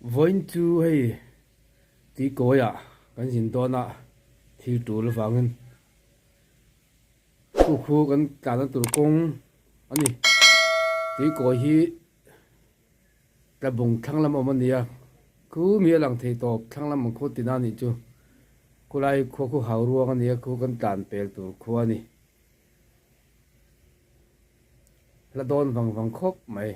Vawiin chu hei tuikawiah kan zin dawn a, thil tul avangin khu khu kan tlanna tur kawng a ni. Tuikawi hi tlabung thlang lam awm a ni a, khu mi a lang thei tawp thlang lam ang khaw tina a nih chu. Khulai khua khu hau ruang a ni a, khu kan tlan pel tur khua a ni. La dawn vang vang khawp mai.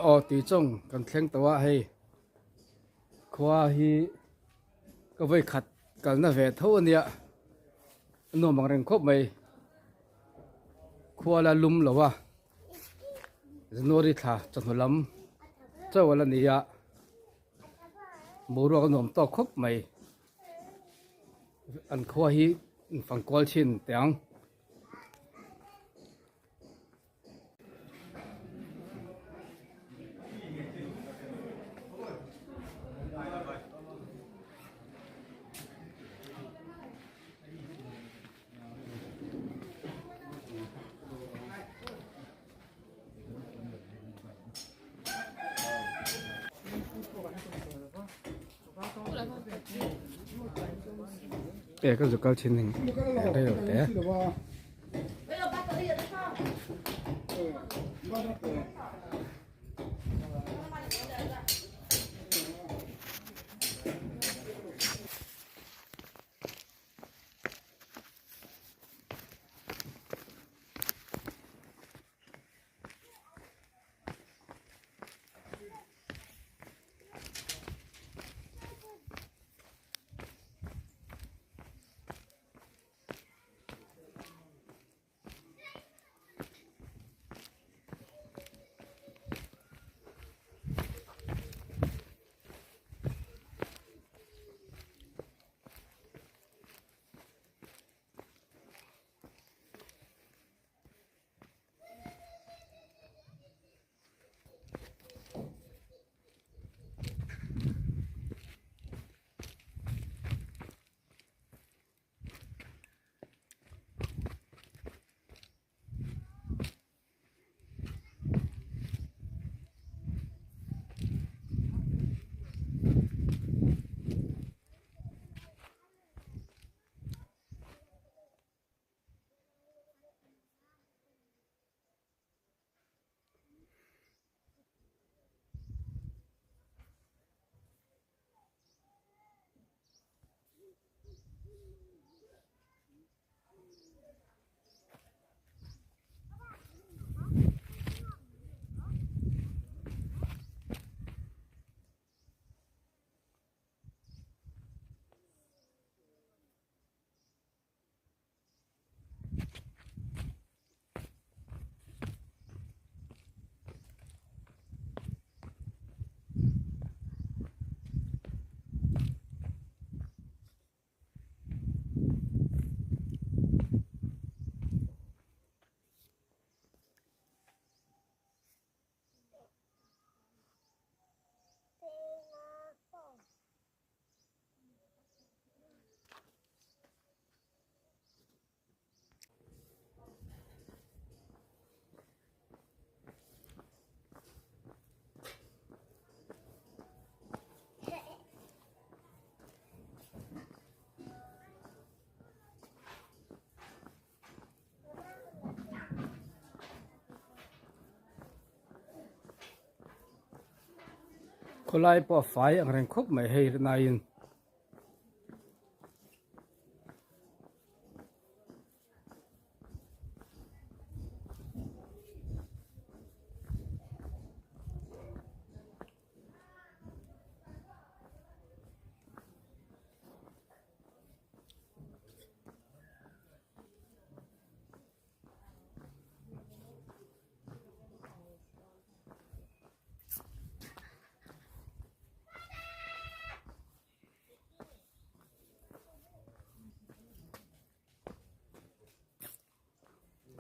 Aw tui chawng kan thleng tawh a hei khua hi ka vawi khat kalna ve tho a nia a nuam ang reng khawp mai khua la lum lo a. January thla chawhnu lam chauh a la ni a boruak a nuam tawk khawp mai an khua hi fang kual chhin teh ang. E ka zu kal thin ning rei lo te. Khawlai pawh a fai ang reng khawp mai hei naiin.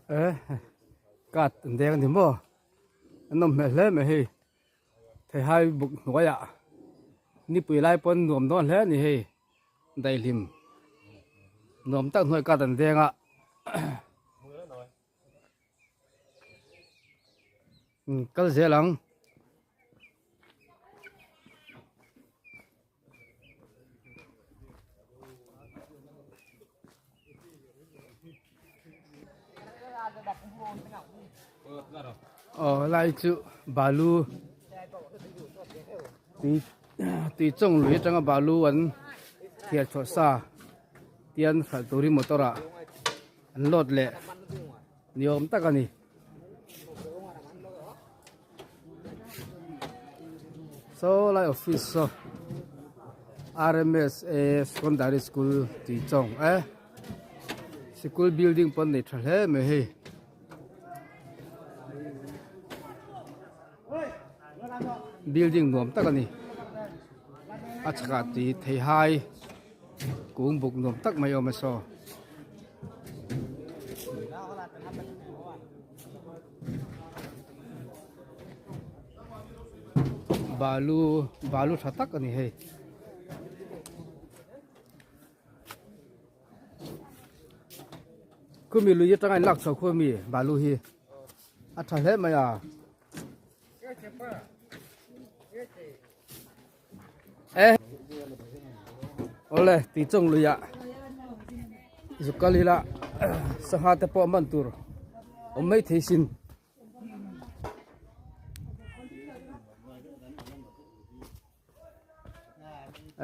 Eh card an deng a ni maw an awm hmel hle mai hei theihai buk hnuaiah nipui lai pawn nuam dawn hle a ni hei daihlim nuam tak hnuai card an deng a. Kal zel ang. Aw lai chu balu tui tui chawng lui atanga balu an thiar chhuah sa tian hralh turin motor ah an load leh ni awm tak a ni. Saw lai office saw R_M_S_A secondary school tih chawng e sikul building pawh an nei tha hle mai hei. Building nuam tak a ni a chhakah tui theihai kung buk nuam tak mai a awm a saw. Balu balu tha tak a ni hei. Khumi lui atanga in lak chho khu ami balu hi a tha hle mai a. E awle tui chawng lui ah zuk kal ila sangha te pawh man tur awm mai thei sin.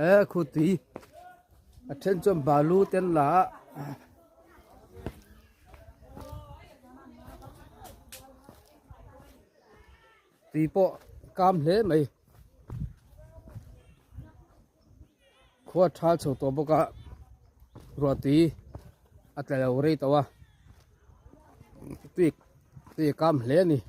E khu tui a then chuan balu te an la a. Tui pawh kam hle mai khua tha chho tawh bawk a ruah tui a tla lo rei tawh a tui tui a kam hle a ni.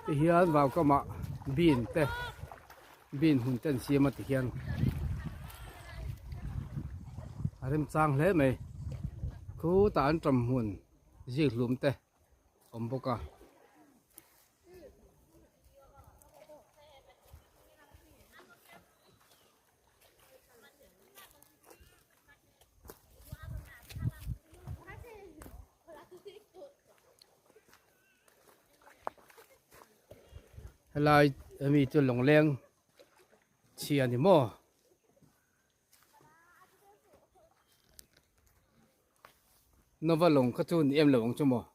Tihian vaukamah bean te bean hun te an siam a tihian a remchang hle mai khutah an ṭam hmun zik hlum te awm bawk a. Helai ami chu lawngleng chhia ni maw. Nova lawng kha chu ni em lo ang chu maw.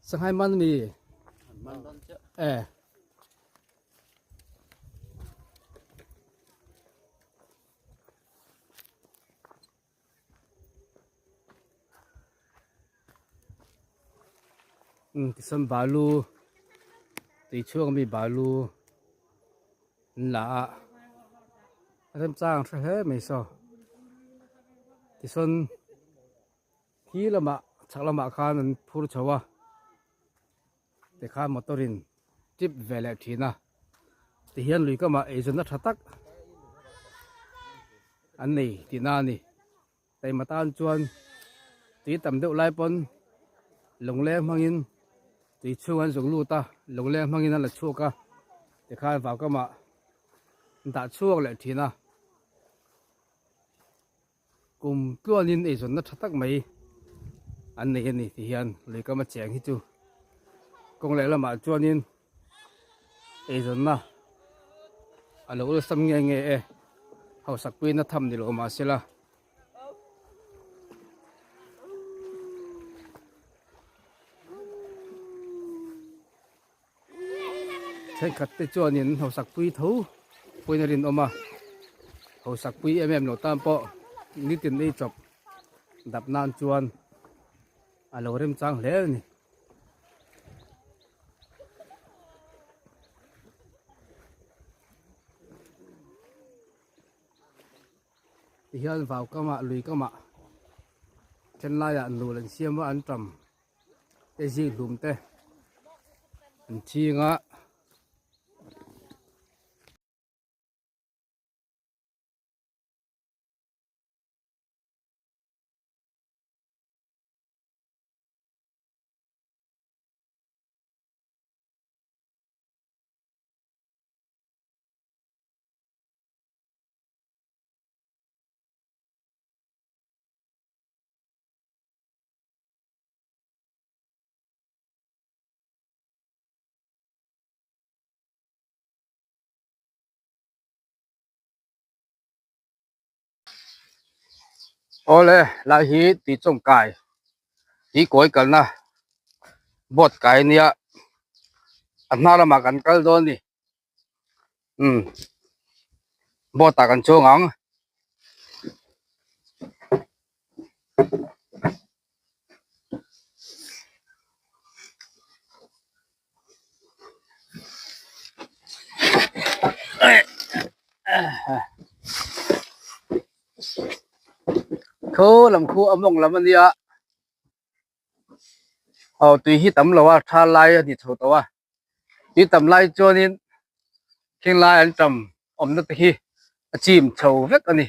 Sanghai man mi e Umm tichuan balu tui chhuak ami balu an la a a remchang hre hle mai saw tichuan khi lamah chhak lamah khan an phur chho a tikhan motor in trip ve leh thin a tihian lui kamah eizawnna tha tak. an nei tihna a ni. Taima tan chuan tui tam deuh lai pawn lungleng hmangin tui chhung an zung lut a, lungleng hmangin an la chhuak a, tikhan vaukamah an dah chhuak leh thin a. Kum tluanin eizawnna tha tak mai an nei a ni ti hian lui kam a cheng hi chu kawng leh lamah chuanin eizawnna a lo awlsam nge nge e hausak puiin a tham ni lo mahsela. Thenkhat te chuanin hausak pui tho pawhin a rinawm a, hausak pui em em lo tan pawh nitin ei chawp dap nan chuan a lo remchang hle a ni. Tihian vau kamah lui kamah then laiah nul an siam a an tam. Te zing hlum te an ching a. Awle lai hi tui chawm kai tui kawi kalna boat kai ania a hma lamah kan kal dawn a ni umm boat ah kan chuang ang. Khaw lam khu a mawng lam a nia aw tui hi tam lo a tha lai a ni chho tawh a tui tam lai chuanin khing lai an tam awmna te hi a chim chho vek a ni.